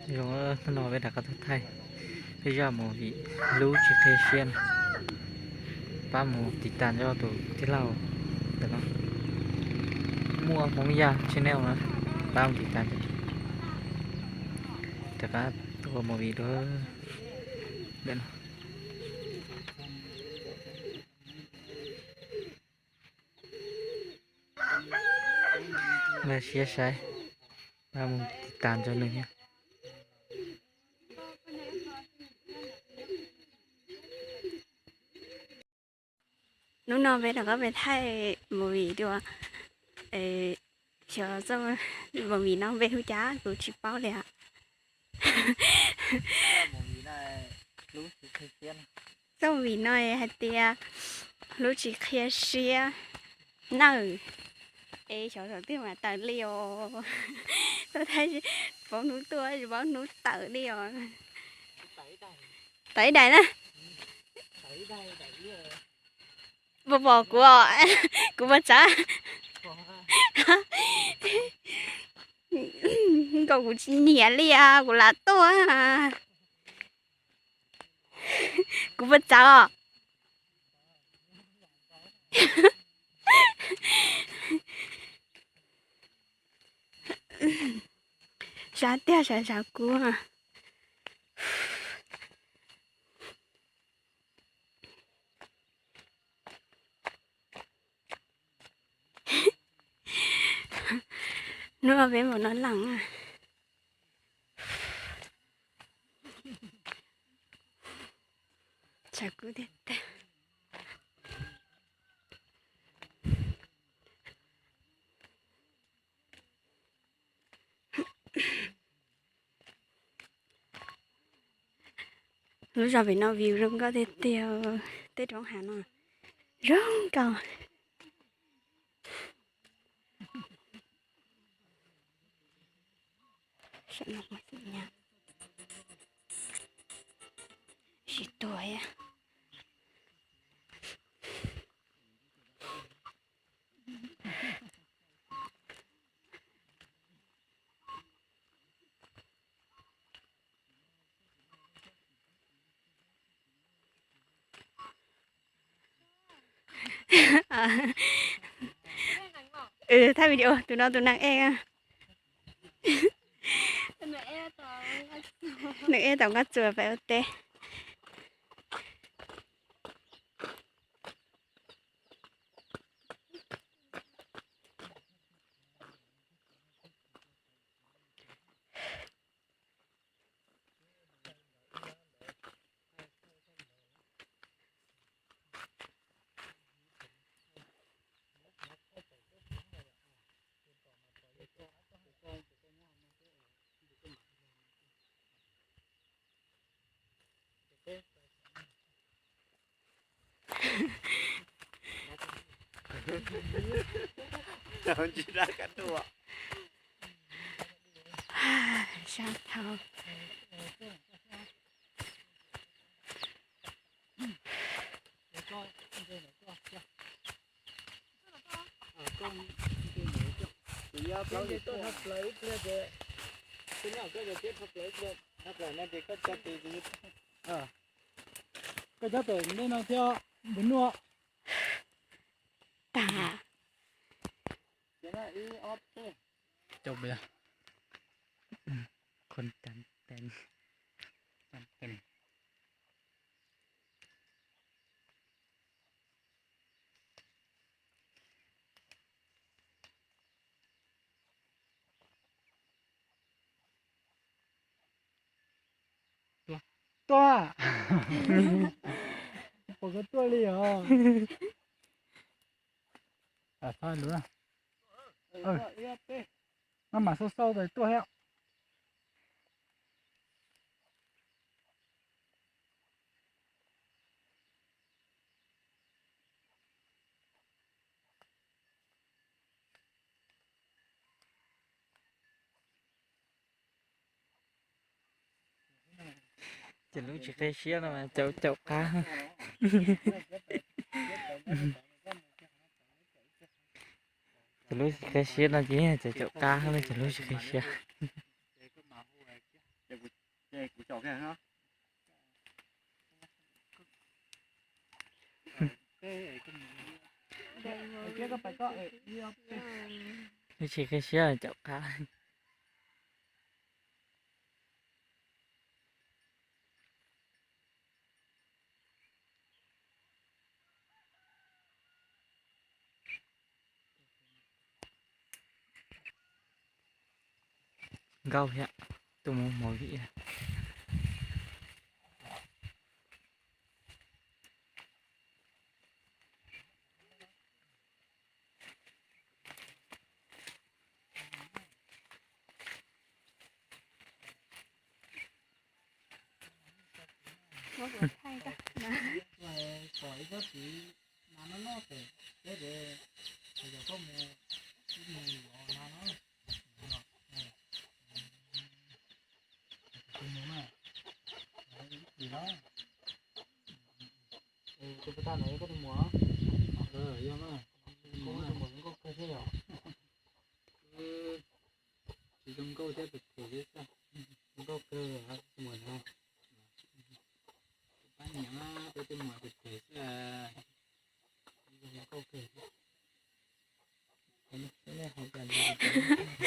Zoo, hnub no peb rov qab tuaj thaij peb zaj movie Hlub Tsis Qhia Siab no. Pab mus tiv tas nrog tus tij laug ntawm no, Muaj Hmoob Yaj channel na, pab mus tiv tas. Rov qab tuaj ua movie dua ntawm no. Laj siab saib, pab mus tiv tas nrog nws thiab. Hnub no peb rov qab peb thaij movie dua, xyov movie no npe hu cas kuv tsis paub li. Txoj movie no hais tias hlub tsis qhia siab nawb. Es xyov thaum twg mas tawm li os. Tuaj thaij paub hnub tuaj tsis paub hnub tawm li os. Tawm ib daim na. Puas pom kuv os? Kuv puas txawv? Nkaus kuv tsis nyiam li os, kuv lam tuaj. Kuv puas txawv os? Sab tiag sab sab kub. Hnub no peb mus no lees. Sab kub tiag tiag. Lub zos pem no view zoo nkauj tiag tiag, tej roob hav no zoo nkauj. Tsis tuag thiab. Thaij video tus no tus neeg ej. Neeg ej tom nqaj tsuas pem ua teb. Sab thaum. Koj cov pem ntej no thiab npus nuaj. Tag. Cau pia. Khon tan ten. Tuaj. Pom koj tuaj li os. Maj mam xauj xauj tas tuaj thiab. Ces lub tsis qhia siab no mas caum caum qab. Ces lub tsis qhia siab no ces caum caum qab, ces lub tsis qhia siab. Caum kiag no. Ib tsis qi siab caum qab. Nkauj thiab, tuaj mus mus vim. Kom ib tsob txiv nas no noj pem teb es, yog koj mus, mus yuav nas no. Tus mus na, ib txhis na. Tus puas tag no yog koj tus muam? Yog na. Koj tus muam zoo nkauj kawg thiab yom? Tsis zoo nkauj thiab, phem phem thiab xwb. Zoo nkauj kawg tus muam no. Pab niam mas tus muam phem phem xwb. Zoo nkauj kawg. Nej hais cas li?